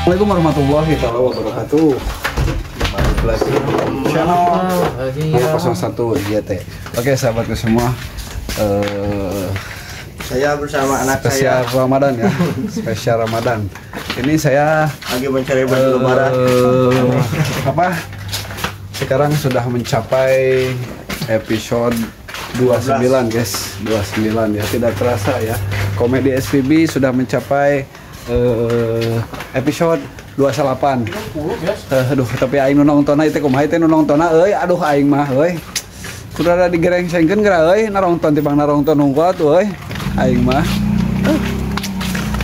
Assalamualaikum warahmatullahi taala wabarakatuh. Balik lagi di channel 001 JT. Oke, sahabatku semua, Saya bersama anak spesial saya Ramadan ya, spesial Ramadan. Ini saya lagi mencari baju lebaran. Apa? Sekarang sudah mencapai episode 29, guys. 29 ya, tidak terasa ya. Komedi SPB sudah mencapai episode 28. Aduh, tapi aing nu nongtonna itu kumaha teh nu nongtonna euy, aduh aing mah euy. Kudu ada digerengsengkeun geura euy, narongton tibang narongton hungkul atuh euy. Aing mah.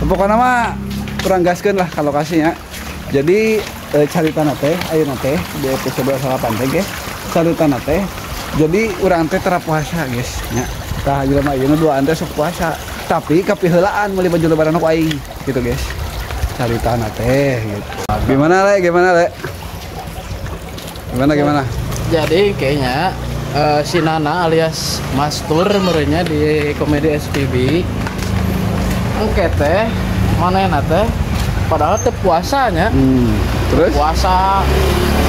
Pokoknya mah kurang gaskeun lah kalau kasihnya. Jadi caritana teh ayeuna teh di episode 28 teh, guys. Caritana teh jadi urang teh tara puasa, guys, nya. Tah jelema ieu nu duaan teh sok puasa, tapi kapiheulaan meuli baju lebaran ku aing gitu, guys. Caritana teh gitu. Gimana, Le? Gimana, Le? Gimana gimana? Jadi kayaknya si Nana alias Mastur merenya di komedi SPB engke teh manehna teh padahal teh puasanya. Terus? Puasa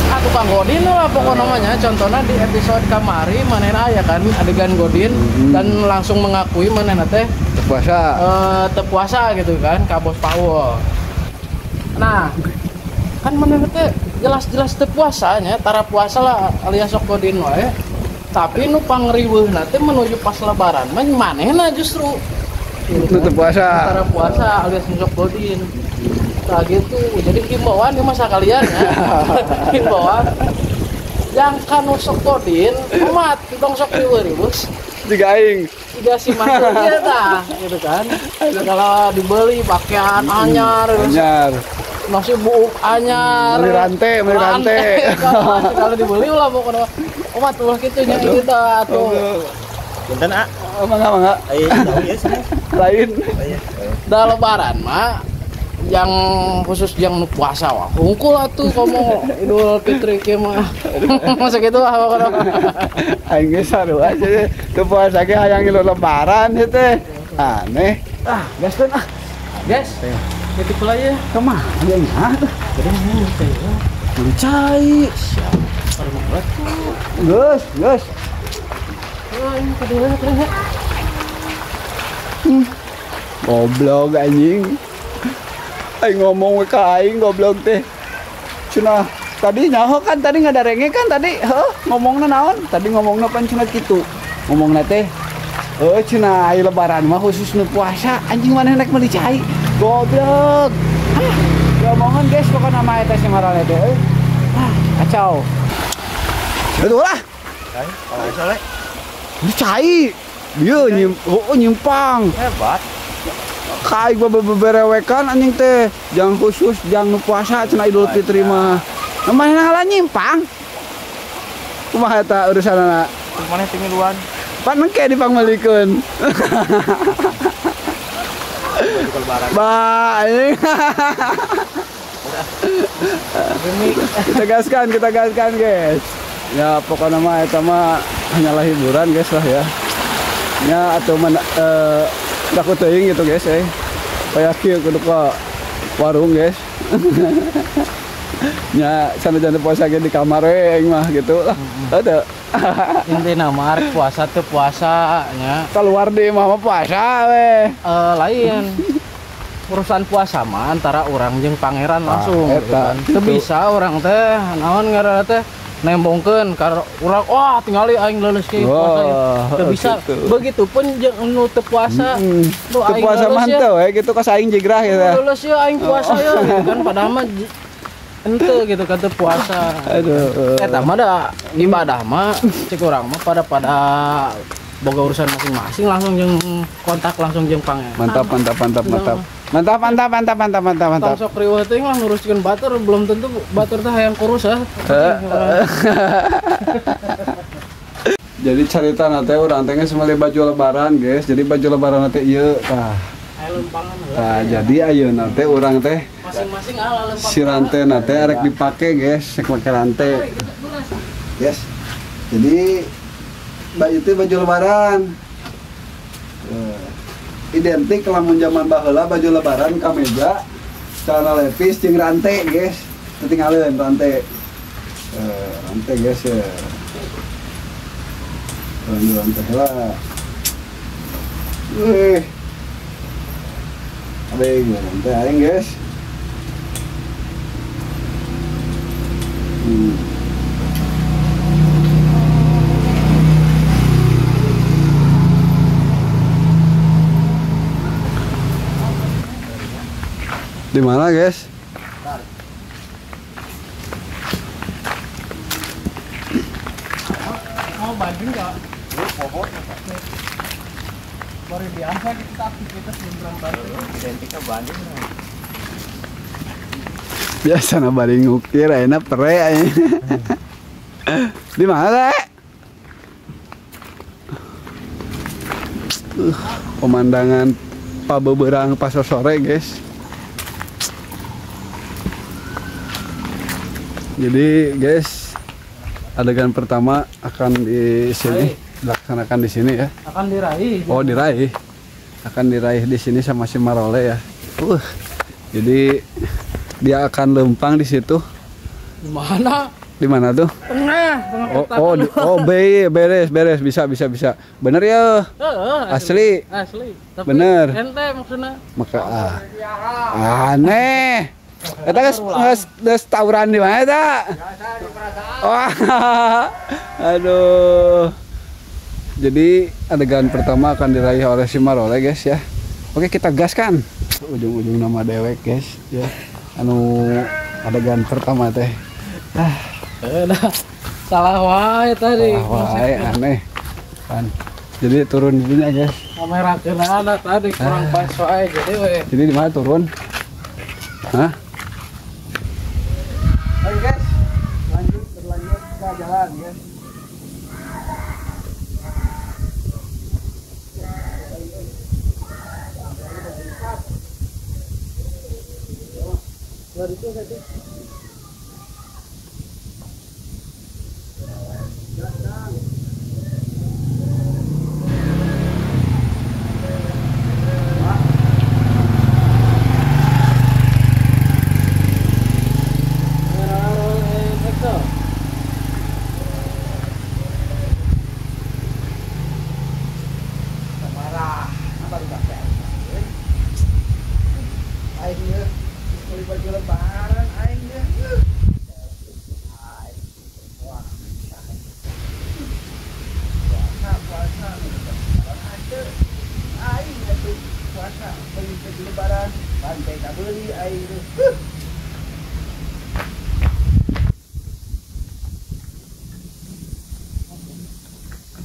ah tukang godin lah pokoknya namanya. Contohnya di episode kamari manehna aya kan adegan godin dan langsung mengakui manehna teh Teu puasa. Teu puasa gitu kan ka Bos Paul. Nah, kan manehna teh jelas-jelas teu puasanya, tara puasa lah alias sok godin wae. Tapi nu pangriweuhna teh menuju pas lebaran mah manehna justru gitu Nu kan. Teu puasa. Tara puasa alias nu sok godin. Nah gitu, jadi himbauan ini masa kalian ya. Himbauan yang kanu sok godin, umat tong sok riweuh-riweuh Jiga aing. Tiga si masuk dia tah gitu kan. Kalau dibeli pakaian anyar, terus Anyar. Nasi buuk anyar. Beli rantai, beli rantai. Kalau dibeli lah pokoknya. Umat ulah kitu nya kita atuh. Punten, ah. Oh, mangga mangga. Ayo tahu ya sih. Lain. Oh, iya. Dah lebaran mah yang khusus yang nu puasa wah hungkul atuh komo Idul Fitri kieu mah. Masa gitu lah pokoknya. Aing geus sarua aja. Teu puasa ge hayang ngilu lebaran ieu teh. Aneh. Ah, gaskeun ah. Guys, titip lah ya. Kemana dia nya? Meuli cai. Siap. Geus, geus. Wah, ini kedua ya. Goblok anjing. Aing ngomong we ka aing goblok teh. Cenah tadi nyaho kan tadi ngadarenge kan tadi, heuh, ngomongna naon? Tadi ngomongna pan cenah kitu. Ngomongna teh oh cenah aya lebaran mah khusus nu puasa, anjing maneh rek meuli cai. Goblok. Hah, diomongan guys pokokna mah eta si marale teh euy. Ah, kacau. Aduh lah, Ayo, soleh. Meuli cai. Dia oh, nyimpang. Hebat. Kai gua beberewekan anjing teh. Jangan khusus, jangan nu puasa cenah Idul Fitri mah. Nah, manehna ngalah nyimpang. Kumaha eta urusanana? Terus mana tinggiluan? Pan engke dipangmeulikeun. Baju lebaran. Ba, anjing. Kita gaskan, guys. Ya pokoknya mah eta mah hanyalah hiburan, guys, lah ya. Ya atau mana takut teuing gitu, guys, eh. Kayak kieu kudu ka warung, guys. Nya sanajan puasa ge di kamar we aing mah gitu lah. Ada. Intina mah arek puasa teu puasa nya. Keluar di imah mah puasa we. Lain urusan puasa mah antara orang jeung pangeran langsung Ah, gitu eta, kan. Teu gitu. Bisa orang teh naon ngaranna teh nembongkeun ka urang, wah tinggali aing leuleus kieu puasa ya. Wah, Teu bisa. gitu. Begitupun jeung nu teu puasa. Nu Teu aing puasa leuleus mah ya. henteu we gitu kos aing jigrah gitu. Leuleus ya aing puasa ya gitu kan, padahal mah henteu gitu kan teu puasa. Aduh. Eta mah da ibadah mah cek urang mah pada pada boga urusan masing-masing langsung jeung kontak langsung jeung pangeran. Mantap, mantap, mantap, mantap. Mantap, mantap, mantap, mantap, mantap, mantap. Tong sok riweuh teuing lah nguruskeun batur, belum tentu batur teh hayang kurus ah. Jadi carita teh urang teh geus meuli baju lebaran, guys. Jadi baju lebaran teh ieu tah. Aya lempangan heula. Tah, jadi ayeuna teh urang teh Masing-masing ala lempang. Si rantai teh arek dipake, guys, rek make rantai. Yes. Jadi baju itu baju lebaran. Identik lamun zaman baheula baju lebaran kameja. Celana lepis jeung rantai, guys. Ketinggalan rantai. Rantai guys ya. Rantai lah. Wih. Ada yang rantai aing, guys. Di mana, guys? Mau banding nggak? Baru biasa kita aktivitas beneran baru. Identiknya banding. Biasa na banding ngukir, enak pere. Di mana, Lek? Pemandangan Pabeberang pas sore, guys. Jadi, guys, adegan pertama akan di sini, dilaksanakan di sini ya. Akan diraih. Oh, diraih. Akan diraih di sini sama si Marole ya. Jadi dia akan lempang di situ. Di mana? Di mana tuh? Tengah, tengah. Oh, beres, beres, bisa. Bener ya? Asli. Asli. Tapi bener. Ente maksudnya. Maka aneh. Eta geus tawuran di mana eta? Wah. Aduh. Jadi adegan pertama akan diraih oleh si Marole, guys ya. Oke, kita gaskan. Ujung-ujung nama dewek, guys ya. Anu adegan pertama teh. Salah wae tadi. Salah wae aneh. Kan. Jadi turun dulunya, guys. Kamera kena tadi kurang pas wae jadi we. Jadi di mana turun? Hah? Oke, guys, berlanjut ke jalan, guys.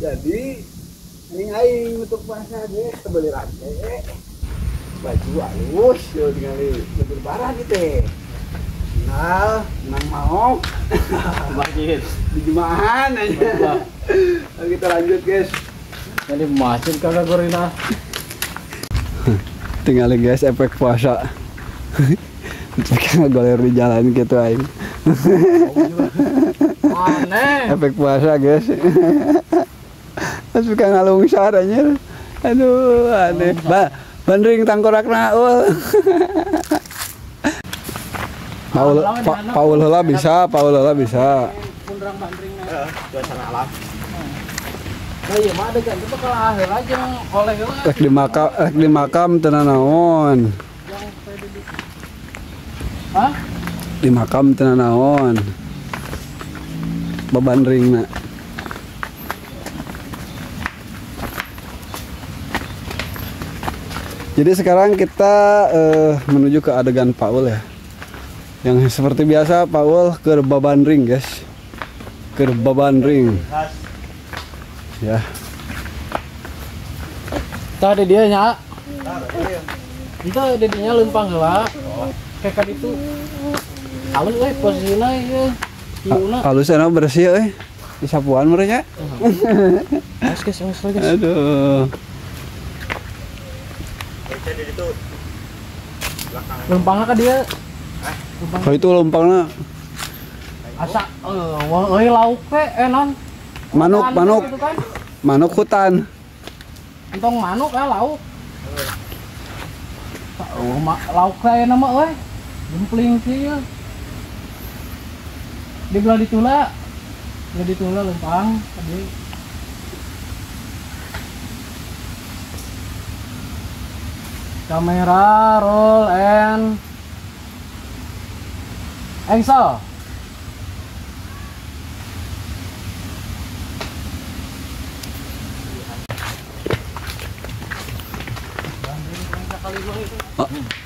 Jadi ini aing untuk puasa deh, beli rantai, baju halus, yo tinggal lebaran gitu. Kenal, nang mau, masjid di jumaahan aja. Kita lanjut, guys. Jadi masjid kagak gorila. Tinggal guys efek puasa. Mereka goler di jalan gitu aing. Aneh. Efek puasa, guys. Terus bukan ngalungsar anjir. Aduh, aneh. Bandring tangkorakna ul. Paul heula bisa, Paul heula bisa. Pundrang bandringna. Suasana alam. Nah, ieu mah adegan teh bakal heula jeung oleh heula. Rek di makam teu nanaon. Hah? Di makam teu nanaon. Babandringna. Jadi sekarang kita menuju ke adegan Paul ya. Yang seperti biasa Paul ke babandring, guys. Ke babandring. Ya. Tadi dia nya. Itu dedinya lempang heula. Kayak kan itu. Halus euy posisina ieu. Hiuna. Halus enak bersih euy. Disapuan meureun nya. Guys, guys, guys. Aduh. Lempangnya ke dia. Oh itu lempangnya. Asa euy lauk teh non. Manuk, manuk. Gitu kan. Manuk hutan. Entong manuk lauk. Oh, lauk teh aya nama euy. Jempling kieu. Di belah ditula. Belah ditula lempang tadi. Kamera roll and action.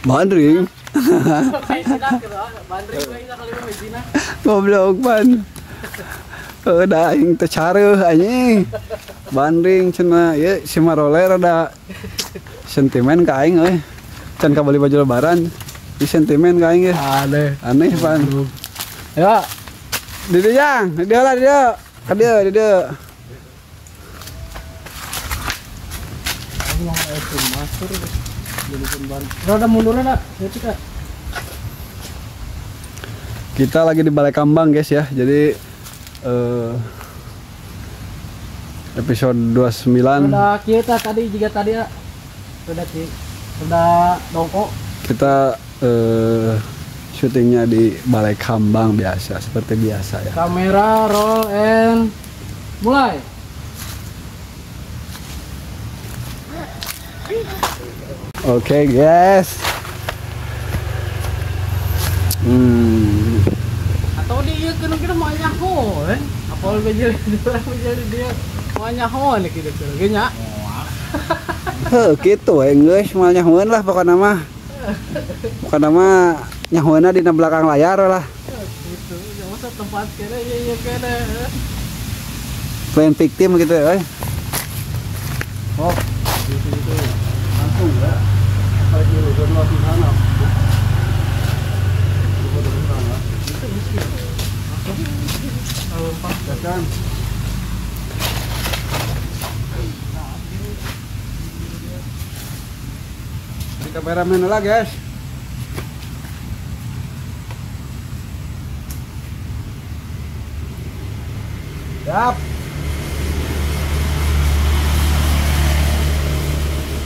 Bandring. Goblok pan. Udah aing teh careuh anjing. Bandring cenah ieu si Marole rada sentimen ka aing euy. Can kabeli baju lebaran. Di sentimen ka aing ge. Aneh. Aneh pan. Ya. Di dieu jang, di dieu lah di dieu. Ka dieu, di dieu. Rada mundur dah. Kita lagi di Balai Kambang guys ya. Jadi episode 29. Udah kita tadi juga tadi ya. Udah ki. Udah dongkok. Kita syutingnya di Balai Kambang biasa, seperti biasa ya. Kamera roll and mulai. Oke, guys. Atau dia kena kita mau nyaho, eh? Apa lebih jadi dia mau nyaho nih gitu gitu, nya. Heuh, kitu we geus moal nyahoeun lah pokona mah. Pokona mah nyahoeunna dina belakang layar lah. Gitu, masa tempat kene ieu kene. Plan victim gitu euy. Oh, gitu gitu. Langsung ya. Di kameramen lah guys. Siap.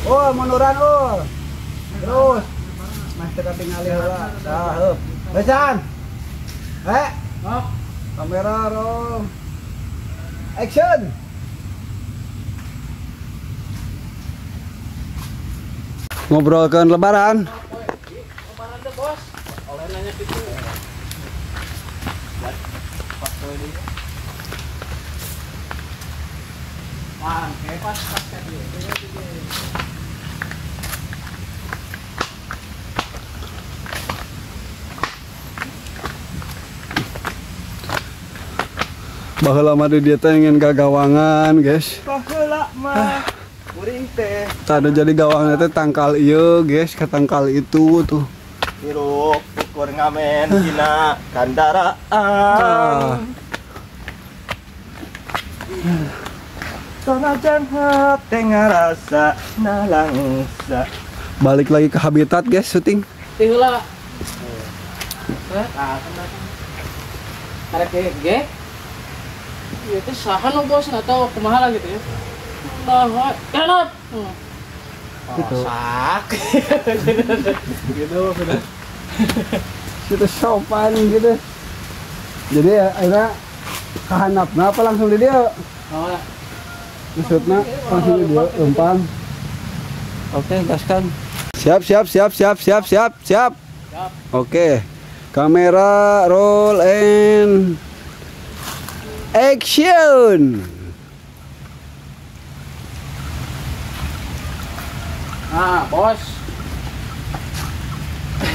Oh, munduran ul. Terus. Mas teka tingali heula. Dah, heup. Besan. Eh. Kamera roll. Action. Ngobrolkan lebaran. Lebaran deh, Bos. Oleh nanya gitu. Baheula mah di dieu teh ingin gagawangan, guys. Baheula mah kuring teh. Tadi jadi gawangna teh tangkal ieu, guys, ka tangkal itu tuh. Hirup ukur ngamen dina kandaraan. Sanajan hate ngarasa nalangsa. Balik lagi ke habitat, guys, syuting. Teh heula. Karek ge. Itu saha nu bos atau kumaha lah gitu ya. Nah, kenap. Gitu. Sak. Gitu sudah. Itu sopan gitu. Jadi akhirnya kahanapna apa langsung di dia? Oh. Maksudnya langsung di dia lempang. Oke, gaskan. Siap, siap, siap, siap, siap, siap, siap. Oke. Kamera roll and action. Ah, bos.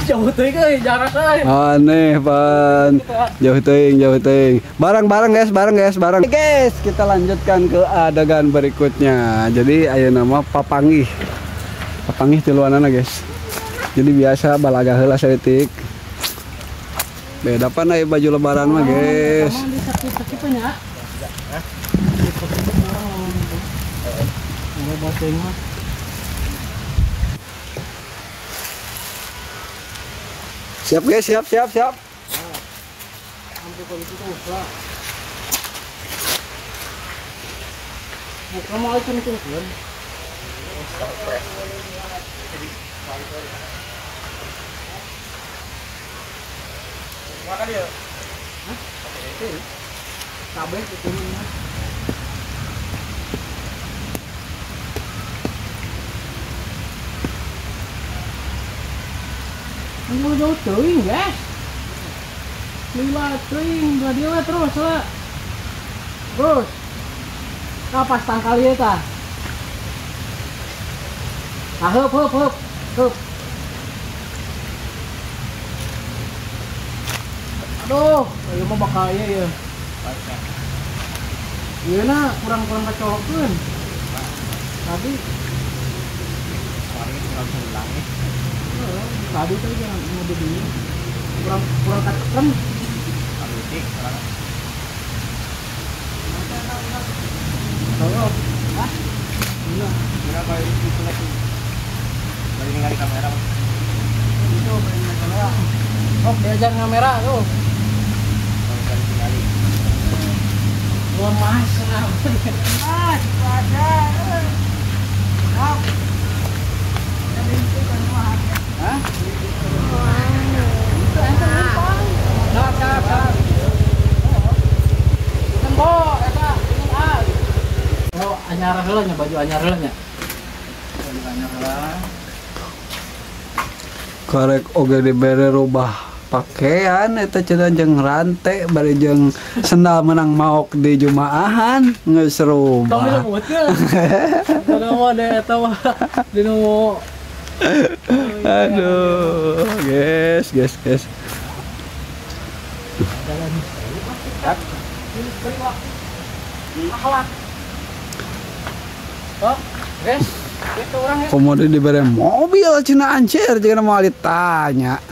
Jauh teuing euy jarak euy. Aneh, pan. Jauh teuing, jauh teuing. Bareng-bareng guys, bareng guys, bareng. Guys, kita lanjutkan ke adegan berikutnya. Jadi ayeuna mah papanggih. Papanggih tiluanana, guys. Jadi biasa balaga heula saeutik. Beda pan aya baju lebaran mah, guys. Siap guys, siap, siap, siap. Makan dia. Hah? Kabeh itu mah. Jauh jauh teuing, guys. Lila teuing, dua dia terus lah. Terus. Kapas tangkal ieu tah. Ah, heup heup heup. Heup. Aduh, ieu mah bakal ieu ya. Ieu na kurang-kurang kacolokeun. Tadi suaranya kurang hilang. Tadi tuh yang mau dibeli kurang kurang kaceken. Alutik kurang. Tolong. Hah? Iya. Berapa itu lagi? Bari ningali kamera. Itu bari ningali kamera. Oh, diajar kamera tuh. Bari ningali. Lemas. Ah, ada. Hah? Oh, anyar heula nya, baju anyar heula nya. Baju anyar heula. Karek oge dibere rubah pakaian eta cenah jeung rante bari jeung sendal menang maok di jumaahan geus rubah. Tong dilebutkeun. Kana mah da eta mah dinu. Aduh, guys, guys, guys. Komodo diberi mobil cina anjir, jangan mau ditanya.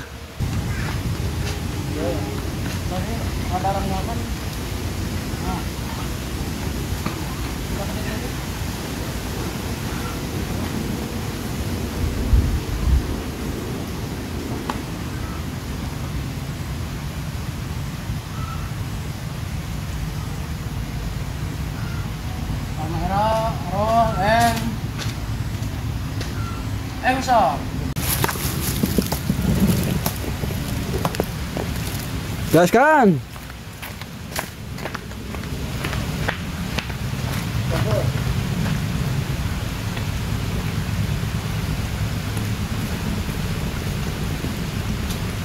Gas kan?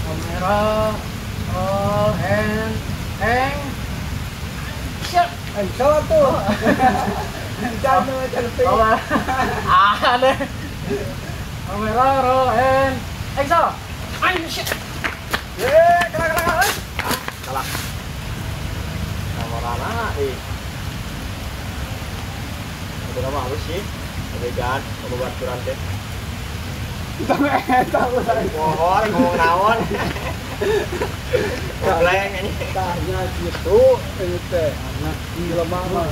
Kamera, roll, hand, hang, siap. Salah tuh. Jangan, ah, deh. Kamera, roll, hand, action. Action. Ye, kena kena. Salah. Kamerana eh. Udah lama halus sih. Kebegaan, pembaturan teh. Tahu Mohon ngomong naon. Gobleng ini. Tanya gitu ini teh. Nah, jelema mah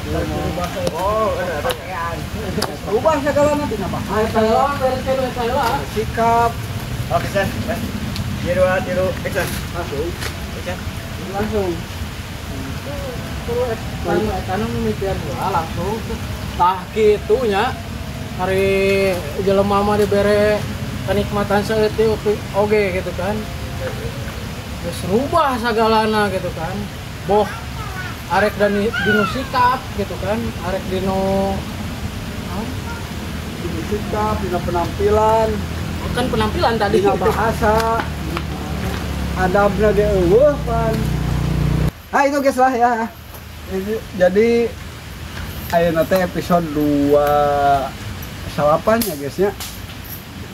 oh, rubah segala nanti napa? Sikap. Oke, Sen. Tiru, tiru, action. Langsung. Action. Langsung. Terus etana mimitian heula langsung. Tah kitu nya. Hari jelema mah dibere kenikmatan saeutik oge gitu kan. Geus rubah sagalana gitu kan. Boh arek dan dinu sikap gitu kan, arek dinu dinu sikap, dinu penampilan. Bukan penampilan tadi, dinu bahasa. Adabna ge eueuh pan. Ah itu guys lah ya. Jadi ayeuna teh episode 28 ya guys nya.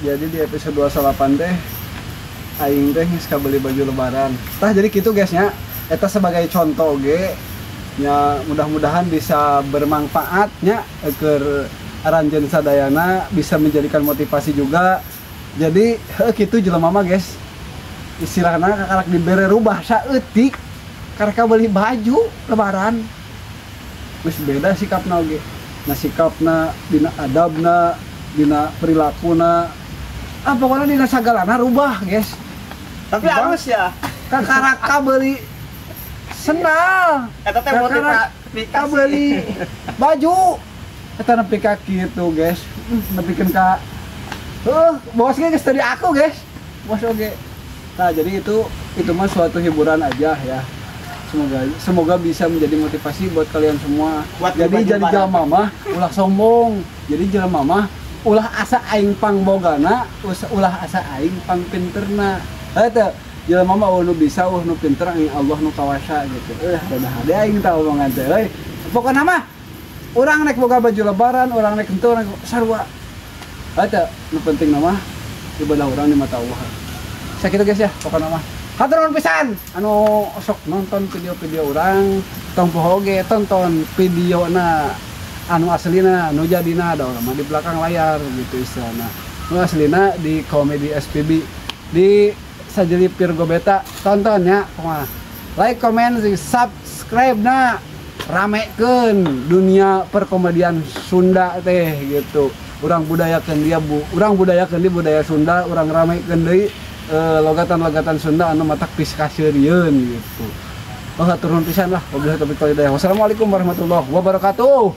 Jadi di episode 28 teh aing teh geus kabeli baju lebaran. Tah jadi kitu guys nya. Eta sebagai contoh ge nya, mudah-mudahan bisa bermanfaat nya keur aranjeun sadayana, bisa menjadikan motivasi juga. Jadi heuh kitu jelema mah guys. Istilahna kakarak dibere rubah saeutik karek beli baju lebaran. Geus beda sikapna oge. Nah sikapna, dina adabna, dina perilakuna, ah pokoknya dina sagalana rubah guys. Tapi harus ya kakaraka beli sendal, eta teh motivasi beli baju, eta nepi ka kitu guys, nepikeun ka bos ge geus tadi aku guys, bos oge. Nah, jadi itu mah suatu hiburan aja ya. Semoga semoga bisa menjadi motivasi buat kalian semua. Buat Jadi baju jadi lebaran. jelema mah ulah sombong. Jadi jelema mah ulah asa aing pangbogana, ulah asa aing pangpinterna. Eta jelema mah euweuh nu bisa, euweuh nu pinter, aing Allah nu kawasa gitu. Eh, rada hade aing tah omongan teh euy. Pokona mah urang rek boga baju lebaran, urang rek henteu, urang sarua. Eta nu penting mah ibadah urang di mata Allah. Sakitu, guys, ya, pokokna mah. Hatur nuhun pisan anu sok nonton video-video urang, tong poho oge tonton videona anu aslina, nu jadina, da urang mah di belakang layar gitu istilahna. Nu aslina di Komedi SPB di Sajeli Virgo Beta, tonton ya pokokna. Like, comment, subscribe na, ramekeun dunia perkomedian Sunda teh gitu. Urang budayakeun dia bu, urang budayakeun di budaya Sunda, urang ramekeun deui logatan-logatan Sunda anu matak piskaseurieun gitu. Oh, turun pisan lah. Wabillahi taufiq wal hidayah. Wassalamualaikum warahmatullahi wabarakatuh.